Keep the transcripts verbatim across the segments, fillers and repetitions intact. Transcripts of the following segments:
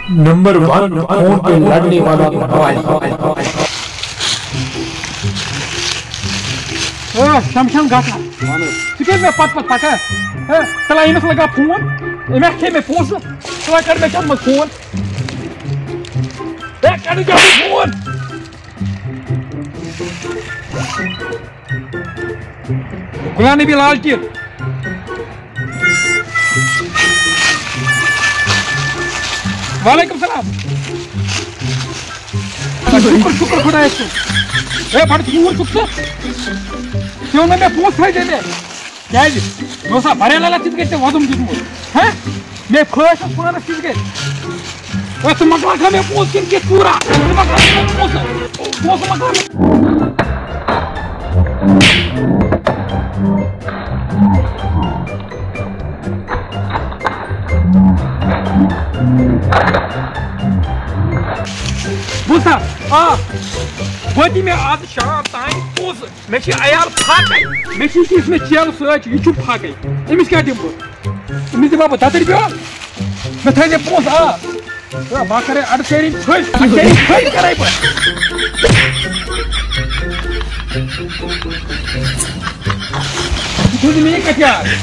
Number ون، phone پہ لڑنے والا موبائل۔ اے، شمشم گٹا۔ ژٕ کیٛازِ مےٚ پتہٕ پتہٕ پکان؟ اے، تَلہ أمِس لگا فون۔ أمۍ ہا کھے مےٚ پونٛسہٕ۔ ژٕ ہا کڑ مےٚ کیٛاہ منٛز فون؟ اے، کڑ مےٚ کیٛاہ منٛز فون؟ غلام نبی لالٹین۔ وعلیکم السلام۔ شکر، شکر خدایس کُن۔ ہے، بڑٕ دوٗر چھُکھ ژٕ۔ ژےٚ ووٚن نہٕ مےٚ پونٛسہٕ تھٲے زِ مےٚ۔ کیٛازِ؟ مےٚ اوسا بریلا ژٕ تہِ گژھِ ژےٚ وۄزُم دیُتمُت؟ ہہ؟ مےٚ پھٲسۍ اوس پانس کِژھ گٔے؟ ہے، ژٕ مۄکلاکھا مےٚ پونٛسہٕ کِنہٕ کِتھ پوٗرٕ؟ ژٕ مۄکلاکھا مےٚ پونٛسہٕ؟ پونٛسہٕ مۄکلاو مےٚ۔ بوٗزتھا؟ آ، وٲتی مےٚ آز شام تام پونٛسہٕ۔ مےٚ چھِ عیال فاقے۔ مےٚ چھِ یُس مےٚ چیلہٕ سۭتۍ چھُ، یہِ چھُ فاقے۔ أمِس کیٛاہ دِمہٕ بہٕ؟ أمِس دِمہٕ ہا بہٕ دَتٕرۍ بیول؟ مےٚ تھٲے زِ پونٛسہٕ، آ۔ تہٕ بہٕ کَرے اَڈٕ سیرِ پھٔلۍ، اَڈٕ سیرِ پھٔلۍ کَرے بہٕ۔ ژٕ تھٲوزِ مےٚ یہِ کَتھِ یاد۔ ہے،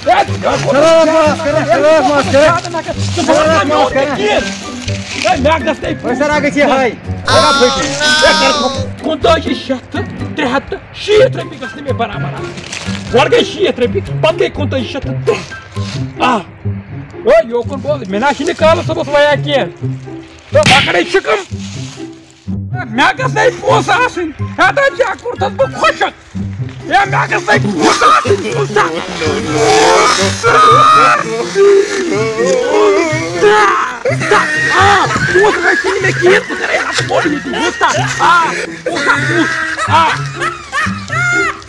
ژٕ کیٛاہ کوٚرُتھ؟ شرارت ما ٲس کران، شرارت ما ٲس کران؟ ژٕ بوز نہ شرارت ما ٲس میون کران؟ کِہیٖنۍ۔ ہے، مےٚ گژھِ نَے أسۍ سَر اَکھ گٔژھِ یہِ ہاے۔ پَگاہ پھٔٹہِ۔ ہے، کَر کُنتٲجی شیٚتھ تہٕ ترٛےٚ ہَتھ تہٕ شیٖتھ رۄپیہِ گژھِ نہٕ مےٚ برابر آسٕنۍ۔ گۄڈٕ گٔے شیٖتھ رۄپیہِ، پَتہٕ گٔے کُنتٲجی شیٚتھ تہٕ ترٛےٚ۔ آ۔ او، یوکُن بوز، مےٚ نہ چھِ نہٕ کالَس صُبحَس وَیا کینٛہہ۔ تہٕ بہٕ کَرَے شِکَم۔ مےٚ گژھِ نَے پونٛسہٕ آسٕنۍ۔ ہتا چھا کوٚرتھَس بہٕ خۄشک۔ ہے، مےٚ گژھِ نَے پونٛسہٕ آسٕنۍ، پونٛسہٕ۔ آ، پونٛسہٕ رَٹہِ نہٕ مےٚ کِہیٖنۍ، بہٕ کَرَے اَتھ بوٚڑ ییٚتی، پونٛسہٕ۔ آ، پونٛسہٕ، پونٛسہٕ۔ آ۔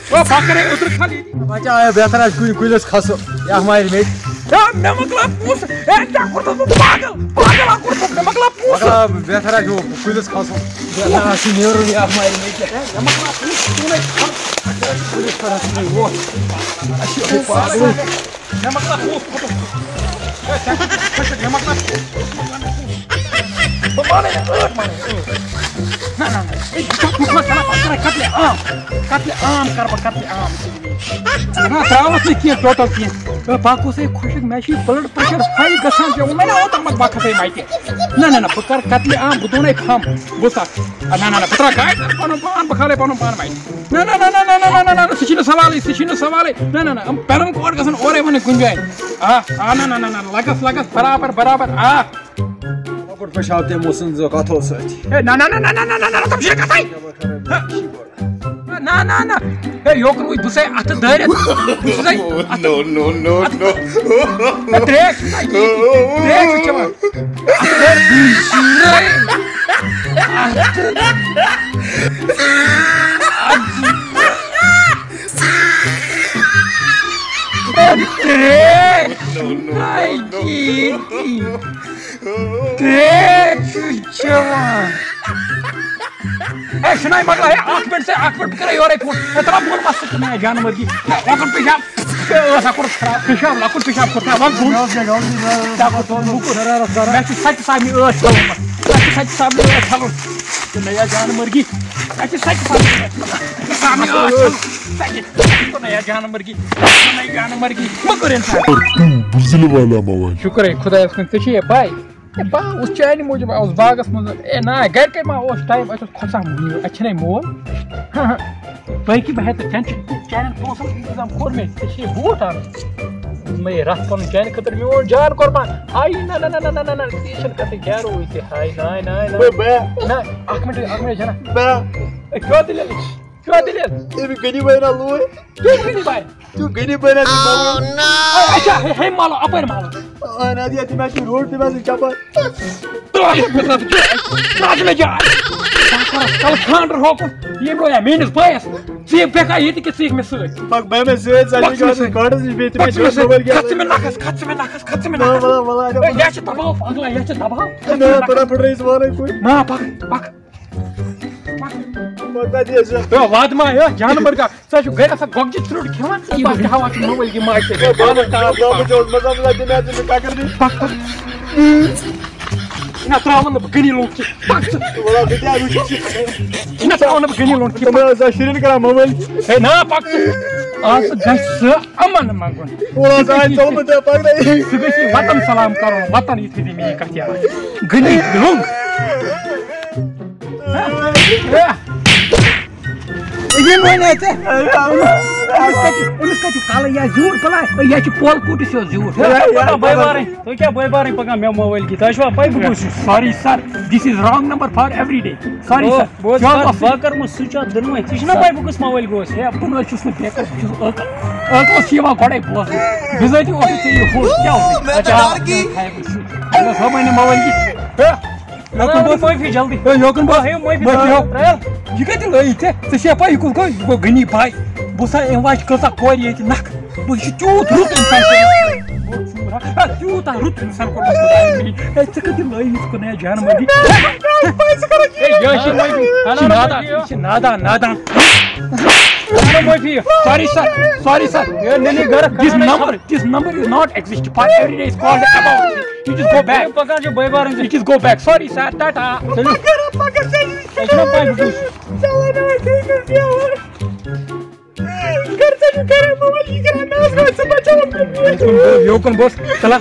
او، بہٕ کَرَے اوترٕ کھَل ییٚتی۔ بچا، آیا بہتر آسہِ کُنہِ کُلِس کھسُن۔ یَتھ مارِ مےٚ۔ ہے، مےٚ مۄکلاو پونٛسہٕ۔ ہے، ژےٚ کوٚرتھَس بہٕ پاگل۔ پاگل ہا کوٚرتھَس، مےٚ مۄکلاو پونٛسہٕ۔ مۄکلاو، بہتر آسہِ ہُہ کُلِس کھسُن۔ بہتر آسہِ نیرُن، یَتھ مارِ مےٚ کیٛاہ۔ ہے، مےٚ مۄکلاو پونٛسہٕ، ژٕ وَن ہے، کُلِس کھسُن، ہے، ووت۔ اَسہِ چھُ پاگل۔ مےٚ مۄکلاو پونٛسہٕ، پونٛسہٕ۔ ہے، ژےٚ کوٚرتھَس، مےٚ مۄکلاو پونٛسہٕ۔ بہٕ مانَے نہٕ، ٲٹھ مانَے، ٲٹھ۔ نہ، نہ، نہ۔ ہے، یہِ چھا بہٕ چھُس وَنان، بہٕ کَرَے قتلِ عام۔ قتلِ عام کَرٕ بہٕ، قتلِ عام۔ نہ، ترٛاوَتھ نہٕ کینٛہہ، ٹوٹل کینٛہہ۔ ہے، بہٕ ہا گوٚسَے خۄشِک، مےٚ چھُے blood pressure high گژھان، ژےٚ ووٚنمَے نہ اوترٕ، مَتہٕ بہٕ کھسَے مایکہِ۔ نہ، نہ، نہ، بہٕ کَرٕ قتلِ عام، بہٕ دِمَے پھَم۔ بوٗزتھا؟ آ، نہ، نہ، نہ، بہٕ ترٛاوٕ گاڑِ پَنُن پان، بہٕ کھالَے پَنُن پان مایکہِ۔ نہ، نہ، نہ، سُہ چھُنہٕ سوالٕے، سُہ چھُنہٕ سوالٕے۔ نہ، نہ، نہ، یِم penal code گژھن اورَے وَنٕنۍ کُنہِ جایہِ۔ آ، آ، نہ، نہ، نہ، نہ، لَگَس، لَگَس، برابر، برابر، آ۔ لۄکُٹ پِشاب تہِ موسُن زٕ کَتھو سۭتۍ۔ ہے، نہ، نہ، نہ، تِم چھِ کَتھَے۔ نہ، نہ، نہ۔ ہے، یوکُن وٕچھ، بہٕ چھُسَے اَتھٕ دٲرِتھ۔ بہٕ چھُسَے اَتھٕ۔ No, no, no, no. ہے، ترٛیش چھُ نہ یہِ، ترٛیش چھُ چٮ۪وان۔ اَتھٕ دٲرِتھ۔ اَتھٕ۔ ہے، ترٛیش۔ No, no, no, no. ترٛیش چھُ چٮ۪وان۔ اے، چھُنہ یہِ مۄکلاو، ہے، اَکھ مِنٹ ژٕ، اَکھ مِنٹ، بہٕ کَرَے یورَے فون۔ ہے، ترٛاو فون مَس ژٕ، چھُنہ یہِ جانہٕ مرگی۔ ہے، لۄکُٹ پِشاب۔ ہے، ٲس ہا کوٚرُتھ خراب۔ پِشاب، لۄکُٹ پِشاب کوٚر خراب۔ وَن فون۔ ژےٚ کوٚر فون، موٚکُر۔ مےٚ چھُ سَچہِ صاحبنہِ ٲس کھٮ۪وان۔ مےٚ چھُ سَچہِ صاحبنہِ ٲس کھٮ۪وان۔ چھُنہ یہِ جانہٕ مرگی۔ مےٚ چھُ سَچہِ صاحبنہِ ٲس کھٮ۪وان۔ صاحبنہِ ٲس کھٮ۪وان۔ سَچہِ۔ چھُنہ یہِ جانہٕ مرگی۔ چھُنہ یہِ جانہٕ مرگی۔ مۄکُر اِنسان۔ بُزلہِ والا مواد۔ شُکرے خۄدایَس کُن، ژےٚ چھے یہِ پَے۔ ہے، بہٕ ہا اوسُس چانہِ موٗجوٗب، آوُس باغس منٛز۔ ہے، نہ، گرِ کَتہِ ما اوس ٹایم؟ اَسہِ اوس کھۄژان موٗجوٗب، اَسہِ چھِنَے مول۔ ہاں، ہاں۔ تۄہہِ کیٛاہ بہٕ ہٮ۪تہٕ ٹٮ۪نشن؟ چانٮ۪ن پونٛسن ہُنٛد اِنتظام کوٚر مےٚ، ژےٚ چھے بوٗٹھ اَنُن۔ مےٚ رَتھ پَنُن چانہِ خٲطرٕ میون جان قۄربان۔ ہاے، نہ، نہ، یہِ چھَنہٕ کَتھٕے، کیٛاہ روٗد تہِ؟ ہاے، نہ، نہ، نہ۔ بہٕ، بہٕ۔ نہ، اَکھ مِنٹ، اَکھ مِنٹ، جناب۔ بہٕ۔ ہے، کیٛاہ دٔلیٖل؟ کیٛاہ دٔلیٖل؟ أمۍ غنی بھاے نا لوٗر۔ کیٛاہ غنی بھاے؟ تیُتھ غنی بنیٛا تیُتھ مامہٕ۔ اے، اچھا، ہے، ہے، مالو، اَپٲرۍ مالو۔ اہن حظ، یہِ تہِ مےٚ چھُ روڈ تہِ مےٚ سۭتۍ چپر۔ ترٛاو یہِ مےٚ ترٛاو ژٕ، ترٛاو ژٕ مےٚ جاے۔ کَلہٕ خانٛدر ہوکُن، یہِ گوٚو یا میٛٲنِس بٲیِس۔ ژٕ یہِ بیٚہکھا ییٚتہِ کِنہٕ ژٕ یِکھ مےٚ سۭتۍ؟ پَک بہٕ مےٚ سۭتۍ، ژٕ پَک ژٕ مےٚ چھُکھ سۭتۍ۔ کاڈَس نِش بیٚیہِ تہِ پَک مےٚ ژٕ مےٚ چھُ سۭتۍ۔ موبایِل کھَژ ژٕ مےٚ گیلَر۔ نَکھَس، کھَژ ژٕ مےٚ نَکھَس، کھَژ ژٕ مےٚ وَلہٕ، نَکھَس۔ وَلہٕ، وَلہٕ، اَدٕ اے، وَلہٕ۔ یَتھ چھِ دَباو، پَگلا، یَتھ چھِ دَباو۔ نہ، پَران پھٕٹرٲیِتھ وَلَے کُے۔ نہ، پَک۔ پَک۔ پَک تَتہِ ٲسۍ زِ۔ ہے، وادٕ ما، ہے، جانوَر کانٛہہ۔ ژٕ حظ چھُکھ گرِ آسان گۄگجہِ ژھرٛوٚٹ کھٮ۪وان، ژٕ پَکھ کیٛاہ ہاوان چھُکھ موبایِل کِنۍ ماجہِ سۭتۍ؟ ہے، بابا، بابا، بابا، بابا، بابا، دِ مےٚ، دِ مےٚ ٹَکَر دِ۔ پَکھ، پَکھ۔ نہ ترٛاوَن نہٕ بہٕ غنی لوٚنٛگ کینٛہہ۔ پَک ژٕ۔ وَلہٕ بہٕ تہِ ہا وٕچھِ۔ نہ ترٛاوَن نہٕ بہٕ غنی لوٚنٛگ کینٛہہ۔ تِمَن ٲس آز شُرٮ۪ن کَران موبایِل۔ ہے نہ، پَک ژٕ۔ آز ژٕ گژھِ سُہ اَمَن منٛگُن۔ وَلہٕ حظ، آز ژَلہٕ بہٕ ژےٚ پَگہٕے۔ ژٕ گژھِ وطن سلام کَرُن، وطن یہِ تھٲیزِ مےٚ یہِ کَتھ یاد۔ غنی لوٚنٛگ۔ یِم وَنہِ ژےٚ۔ أمِس کَتہِ، أمِس کَتہِ کَلہٕ یا زیوٗٹھ بَلاے؟ یا چھُ پول کوٗٹِس یوت زیوٗٹھ۔ ہے، ہے، پَگاہ بٲے بارٕنۍ۔ تُہۍ کیٛاہ بٲے بارٕنۍ پَگاہ مےٚ موبایِل کِتھ؟ تۄہہِ چھُوا پَے بہٕ کُس چھُس؟ Sorry sir, this is wrong number for every day. Sorry sir. بہٕ حظ کَرٕ، بہٕ کَرٕ مہٕ switch off دۄنوَے۔ ژےٚ چھُنہ پَے بہٕ کُس موبایِل گوس؟ ہے، بہٕ نہ حظ چھُس نہٕ بیکار، بہٕ چھُس ٲکَل۔ ٲکَلَس چھِ یِوان گۄڈَے بوزنہٕ۔ بِزٲتی اوسُے ژےٚ یہِ ہوش، کیٛاہ اوسُے؟ اچھا، اَتھ کیٛاہ تھایہِ بہٕ سُہ؟ مےٚ دوٚپ، ہاے بہٕ نِمہٕ موبایِل یہِ۔ ہے، یوکُن بوز۔ معٲفی جلدی۔ ہے، یوکُن بوز۔ ہے، معٲفی معٲفی جلدی۔ ہو۔ ترٛایَل۔ یہِ کَتہِ لٲیِتھ ژےٚ؟ ژےٚ چھےٚ پَے یہِ کُس گوٚو؟ یہِ گوٚو غنی بھاے۔ بہٕ سا أمۍ واجہِ کۭژاہ کورِ ییٚتہِ نَکھٕ۔ بہٕ، یہِ چھُ تیوٗت رُت اِنسان کوٚرمُت۔ گوٚو ژوٗر، ہا؟ ہا، تیوٗتاہ رُت اِنسان کوٚرمُت خۄدایَن غنی۔ ہے، ژےٚ کَتہِ لٲیِتھ کُنہِ جانہٕ منٛزٕے؟ ہے، یہِ چھِ معٲفی۔ یہِ چھِ نادان، یہِ چھِ نادان، نادان۔ معٲفی۔ Sorry sir, sorry sir. ہے، نہ، نہ، گرٕ This number, this number is not exist for every day is called about. You just go back. پَکان چھِ بٲے بارٕنۍ زٕ۔ You just go back. Sorry sir, Tata. تُلِو۔ تۄہہِ چھُنہ پَے بہٕ کُس؟ یوکُن بوز، یوکُن بوز۔ چلا۔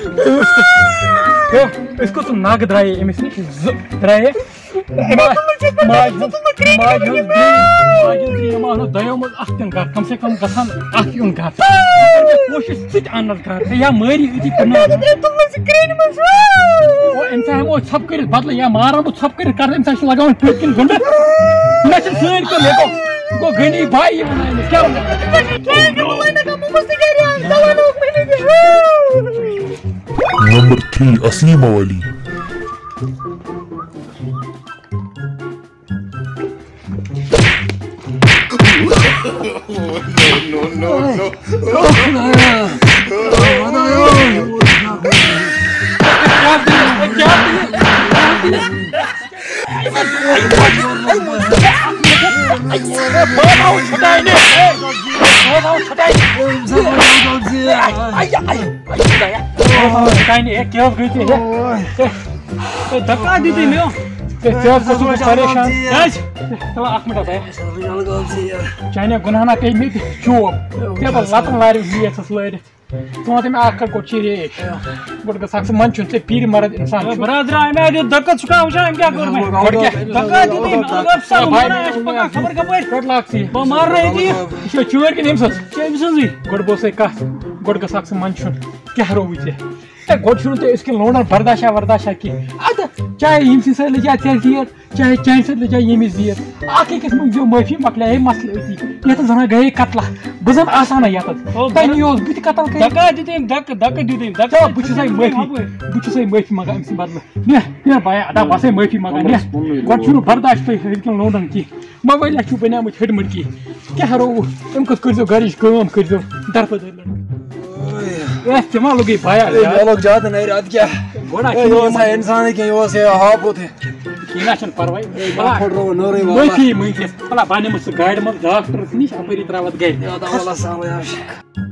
ہو، أسۍ کُس ناگہٕ درٛایے أمِس نِش؟ زٕ درٛایے۔ ماجہِ ہٕنٛز، ماجہِ ہٕنٛز dream، ماجہِ ہٕنٛز dream آو نہٕ دۄیو منٛز اکھ تہِ گرٕ، کم سے کم گژھن اکھ یُن گرٕ۔ کوٗشِش ژٕ تہِ اَننَس گرٕ، ہے یا مٲری أتی کٕنہٕ۔ او، أمۍ سا ہٮ۪مو أسۍ ژھۄپہٕ کٔرِتھ بدلہٕ، یا مارو بہٕ ژھۄپہٕ کٔرِتھ، کَرٕ أمۍ سا چھِ لگاوان پٔتۍ کِنۍ گُنٛڈٕ۔ مےٚ چھِ سٲنۍ کٲم، یہِ گوٚو، یہِ گوٚو غنی بھاے، یہِ وَنان أمِس، کیٛاہ وَنان؟ Number three, اصلی موالی۔ دکا دیُتُے مےٚ۔ ہے، ژےٚ حظ گوٚژھُس بہٕ پریشان۔ کیٛازِ؟ چلو، اکھ مِنٹ حظ، ہے۔ چانہِ گۄناہ نا پیٚیہِ مےٚ تہِ چوب۔ ژےٚ بہٕ لَتَن لارِ یِیَس لٲرِتھ۔ ژٕ وَن تہٕ مےٚ اکھ کَتھ، گۄڈٕ چھِ ریش۔ گۄڈٕ گژھ اکھ ژٕ منٛد چھُن، ژےٚ پیٖرِ مَرٕد اِنسان چھُ۔ برادرا، أمۍ ہا دیُت دَکہٕ، ژٕ کَتھ وٕچھان، أمۍ کیٛاہ کوٚر مےٚ؟ گۄڈٕ کیٛاہ؟ دَکہٕ دیُت أمۍ، مطلب، سا بہٕ مارناوے اَسہِ پَگاہ خبر کَپٲرۍ۔ گۄڈٕ لاگ ژٕ یہِ۔ بہٕ مارناوے ژٕ یہِ۔ یہِ چھا چٲنۍ کِنہٕ أمۍ سٕنٛز؟ چھِ أمۍ سٕنٛزٕے۔ گۄڈٕ بوز سا کَتھ، گۄڈٕ گژھ اکھ ژٕ منٛد چھُن۔ کیٛاہ رووُے ژےٚ؟ ہے، گۄڈٕ چھُنہٕ تۄہہِ أزکٮ۪ن لونڈن برداشا ورداشا کینٛہہ۔ اَدٕ چاہے ییٚمہِ سٕنٛدِ سۭتۍ لٔجا ژےٚ زیٖر، چاہے چانہِ سۭتۍ لٔجا ییٚمِس زیٖر، اَکھ أکِس منٛز دِیِو معٲفی، مۄکلیے مسلہٕ أتی۔ یَتھ زَن گٔیے قتلہ، بہٕ زَن آسہٕ ہا نہٕ یَتَتھ۔ او، تَنہِ یہِ اوس بہٕ تہِ قتل کٔرِتھ۔ دَکہٕ دیُت أمۍ، دَکہٕ، دَکہٕ دیُت أمۍ، دَکہٕ۔ چلو، بہٕ چھُسَے معٲفی، بہٕ چھُسَے معٲفی منٛگان أمۍ سٕنٛدِ بدلہٕ۔ نیر، نیر بایا، ادا بسے معٲفی منٛگان، نیر۔ گۄڈٕ چھُنہٕ برداش تۄہہِ أزکٮ۪ن لونڈن کینٛہہ۔ موبایلہ چھُو بنیمٕتۍ ہیٚٹمٕٹۍ کینٛہہ۔ کیٛاہ رووُ؟ تَمہِ کھۄتہٕ کٔرۍزیو گَرِچ کٲم، کٔرۍزیو درپہٕ دٔرۍ لٔڑکہٕ۔ اے، ژےٚ ما لوٚگُے بایا اے، زیادٕ؟ مےٚ لوٚگ زیادٕ نَرِ، اَدٕ کیٛاہ؟ گۄڈٕ اے، یہِ اوس نہٕ اِنسانٕے کینٛہہ، یہِ اوس یہِ ہاپُت۔ کینٛہہ نہ چھُنہٕ پَرواے۔ اے، بَلا، بہٕ پھٕٹروو نوٚرُے واپس۔ معٲفی مٔنٛگِتھ۔ بَلا، بہٕ نِمہٕ ژٕ گاڑِ منٛز ڈاکٹرَس نِش، اَپٲری ترٛاوَتھ گَرِ۔ اے، اَدٕ وَلہٕ سا، وۄنۍ آو شِکار۔